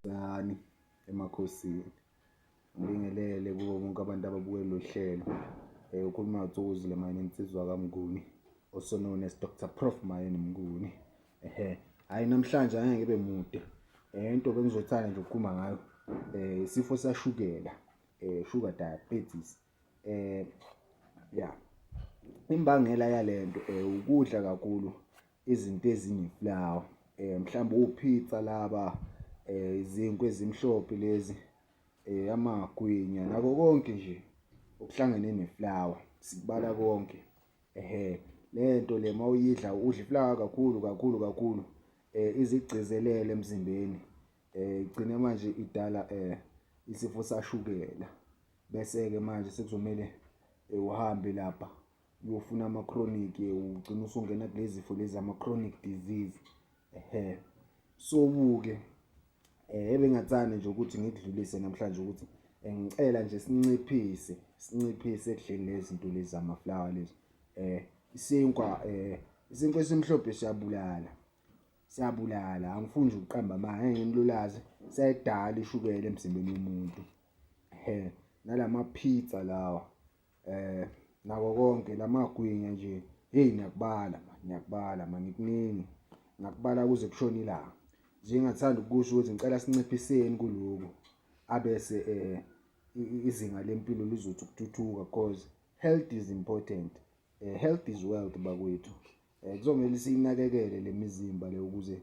Sanibonani emakhosini. Ngibingelele kubo bonke abantu ababuke lolu hlelo. Ukhuluma noThokozile Mayeni insizwa kaMnguni, also known as Dr. Prof Mayeni Mnguni. Ehhe, hhayi namhlanje angeke ngibe mude. Into bengizothanda nje ukukhuluma ngayo isifo sashukela, sugar diabetes. Ya, imbangela yale nto ukudla kakhulu izinto ezineflawa mhlawumbe opizza laba izinkwa ezimhlophe lezi amagwinya nako konke nje okuhlangene neflawa sikubala konke. Ehhe le nto le mawuyidla udla iflawa kakhulu kakhulu kakhulu izigcizelele emzimbeni igcine manje idala isifo sashukela. Bese-ke manje sekuzomele uhambe lapha uyofuna ama-chronic ugcine usungena kulezi zifo lezi ama-chronic disease. Ehhe so-ke ebengathanda nje ukuthi ngikudlulise namhlanje ukuthi ngicela nje sinciphise sinciphise ekudleni lezi zinto lezi zamaflawa lezi. Isinkwa isinkwa esimhlophe siyabulala, siyabulala angifuni nje ukuqamba amanga ngeke ngilulaze siyayidala ishukela emzimbeni womuntu. Ehhe nalama pizza lawa nako konke lamagwinya nje hey ngiyakubala man, ngiyakubala man kuningi ngakubala kuze kushone ilanga. Nje ngingathanda ukusho ukuthi ngicela sinciphiseni kulokhu abese izinga lempilo lizothi ukuthuthuka cause health is important. Health is wealth bakwethu. Kuzomele siyinakekele le mizimba le ukuze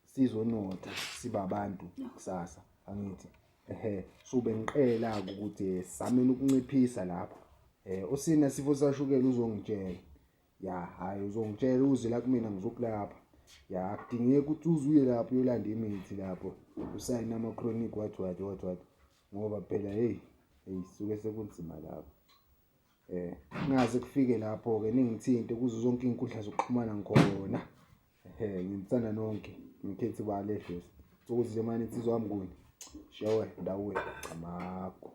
sizonotha sibe abantu kusasa angithi. Ehhe so bengiqela-ke ukuthi sizameni ukunciphisa lapho. Usina sifo sashukela uzongitshela. Ya hhayi uzongitshela uze la kumina ngizokulapha. Ya akudingeki ukuthi uze uye lapho uyolanda imithi lapho usayine ama-chronic what what what what ngoba phela hheyi hheyi suke sekunzima lapho. Kungaze kufike lapho-ke ningithinte kuzo zonke iy'nkundla zokuxhumana ngikhona. Ehhe nginithanda nonke ngikhethe ibala edlozi. Thokozile mani insizwa kaMnguni. Shewe ndawe camagu.